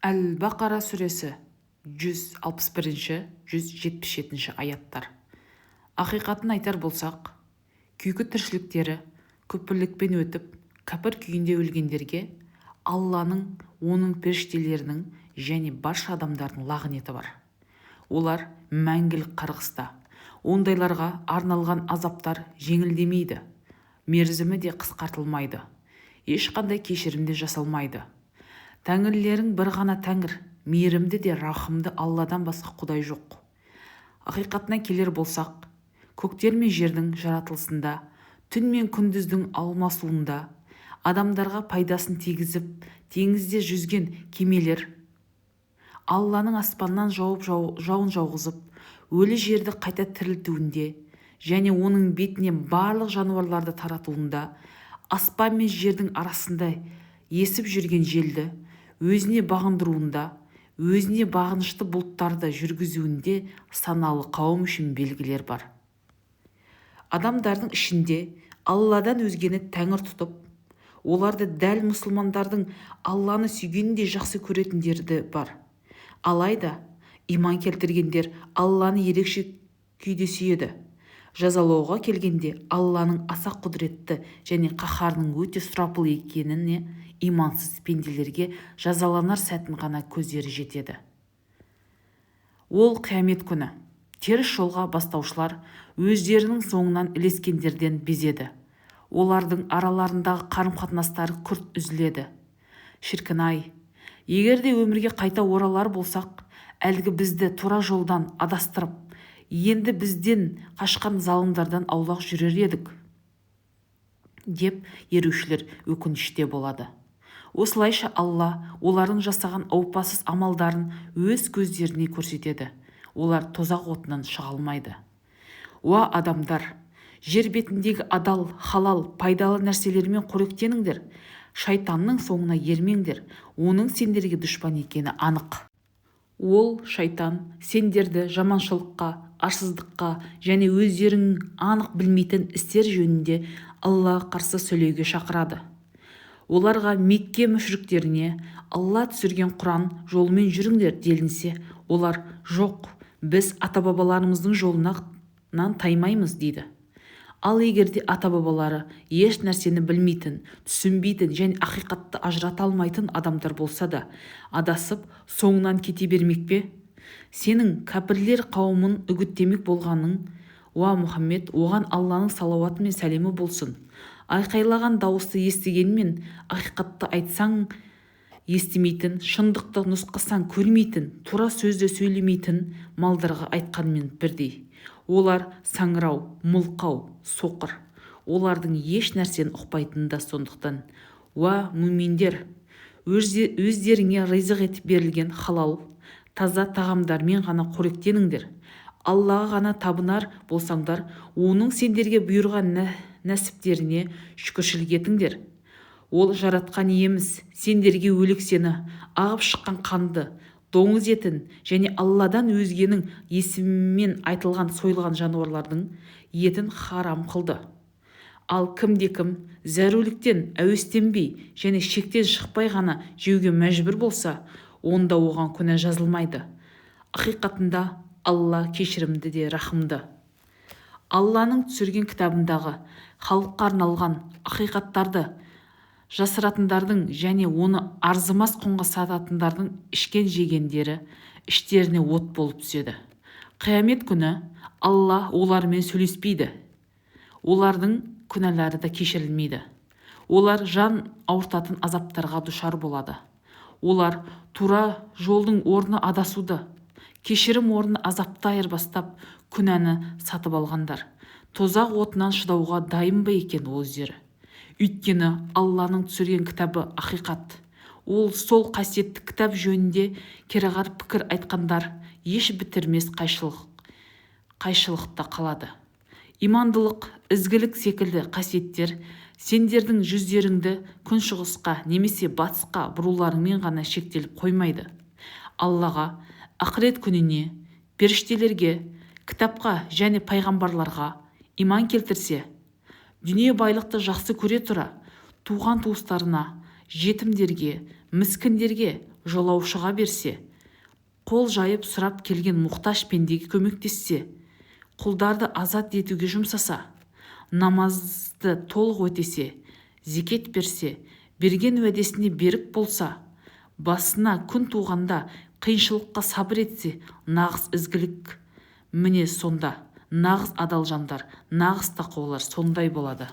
Әл-Бақара сүресі, 161-177 аяттар. Ақиқатын айтар болсақ, күйкі тіршіліктері күпірлікпен өтіп, кәпір күйінде өлгендерге Алланың, оның періштелерінің және барша адамдардың лағнеті бар. Олар мәңгілік қарғыста. Ондайларға арналған азаптар жеңілдемейді, мерзімі де қысқартылмайды, ешқандай кешірім де жасалмайды. Тәңірлерің бір ғана Тәңір, мейірімді де рахымды Алладан басқа құдай жоқ. Ақиқатына келер болсақ, көктер мен жердің жаратылысында, түн мен күндіздің алмасуында, адамдарға пайдасын тигізіп, теңізде жүзген кемелер, Алланың аспаннан жауып жауын жауғызып, өлі жерді қайта тірілтуінде және оның бетіне барлық жануарларды таратуында, аспан мен жердің арасында есіп жүрген желді өзіне бағындыруында, өзіне бағынышты бұлттарды жүргізуінде саналы қауым үшін белгілер бар. Адамдардың ішінде Алладан өзгені тәңір тұтып, оларды дәл мұсылмандардың Алланы сүйгеніндей жақсы көретіндері де бар. Алайда иман келтіргендер Алланы ерекше күйде сүйеді. Жазалауға келгенде, Алланың аса құдіретті және қаһарының өте сұрапыл екеніне имансыз пенделерге жазаланар сәтін ғана көздері жетеді. Ол қиямет күні. Теріс жолға бастаушылар өздерінің соңынан ілескендерден безеді. Олардың араларындағы қарым-қатынастары күрт үзіледі. Шіркін-ай, егер де өмірге қайта оралар болсақ, әлгі бізді тура жолдан адастырып, енді бізден қашқан залымдардан аулақ жүрер едік, деп ерушілер өкініште болады. Осылайша Алла олардың жасаған опасыз амалдарын өз көздеріне көрсетеді. Олар тозақ отынан шыға алмайды. Уа адамдар, жер бетіндегі адал, халал, пайдалы нәрселермен қоректеніңдер. Шайтанның соңына ермеңдер, оның сендерге дұшпан екені анық. Ол, шайтан, сендерді жаманшылыққа, арсыздыққа және өздерің анық білмейтін істер жөнінде Аллаға қарсы сөйлеуге шақырады. Оларға, Мекке мүшриктеріне, Алла түсірген Құран жолымен жүріңдер делінсе, олар: «Жоқ, біз ата-бабаларымыздың жолынан таймаймыз», – дейді. Ал егер де ата-бабалары еш нәрсені білмейтін, түсінбейтін және ақиқатты ажырата алмайтын адамдар болса да, адасып, соңынан кете бермек пе? Сенің кәпірлер қауымын үгіттемек болғаның, уа Мұхаммед, оған Алланың салауаты мен сәлемі болсын, айқайлаған дауысты естігенмен, ақиқатты айтсаң естімейтін, шындықты нұсқасаң көрмейтін, тура сөзді сөйлемейтін малдарға айтқанмен бірдей. Олар саңырау, мылқау, соқыр. Олардың еш нәрсені ұқпайтыны да сондықтан. Уа мүминдер, өздеріңе ризық етіп берілген халал, таза тағамдармен ғана қоректеніңдер. Аллаға ғана табынар болсаңдар, оның сендерге бұйырған нәсіптеріне шүкіршілік етіңдер. Ол Жаратқан Иеміз сендерге өлексені, ағып шыққан қанды, доңыз етін және Алладан өзгенің есімімен айтылған сойылған жануарлардың етін харам қылды. Ал кімде-кім зәруліктен әуестенбей және шектен шықпай ғана жеуге мәжбүр болса, онда оған күнә жазылмайды. Ақиқатында, Алла кешірімді де рахымды. Алланың түсірген кітабындағы халыққа арналған ақиқаттарды жасыратындардың және оны арзымас құнға сататындардың ішкен-жегендері іштеріне от болып түседі. Қиямет күні Алла олармен сөйлеспейді, олардың күнәлары да кешірілмейді. Олар жан ауыртатын азаптарға душар болады. Олар тура жолдың орнына адасуды, кешірім орнына азапты айырбастап, күнәні сатып алғандар тозақ отынан шыдауға дайын ба екен өздері? Өйткені Алланың түсірген кітабы ақиқат. Ол сол қасиетті кітап жөнінде кереғар пікір айтқандар еш бітірмес қайшылықта қалады. Имандылық, ізгілік секілді қасиеттер сендердің жүздеріңді күншығысқа немесе батысқа бұруларыңмен ғана шектеліп қоймайды. Аллаға, ақырет күніне, періштелерге, кітапқа және пайғамбарларға иман келтірсе, дүние байлықты жақсы көре тұра, туған туыстарына, жетімдерге, міскіндерге, Жолаушыға берсе, қол жайып сұрап келген мұқтаж пендеге көмектессе, құлдарды азат етуге жұмсаса, намазды толық өтесе, зекет берсе, берген уәдесіне берік болса, басына күн туғанда қиыншылыққа сабыр етсе, нағыз ізгілік міне сонда, нағыз адал жандар, нағыз тақуалар сондай болады.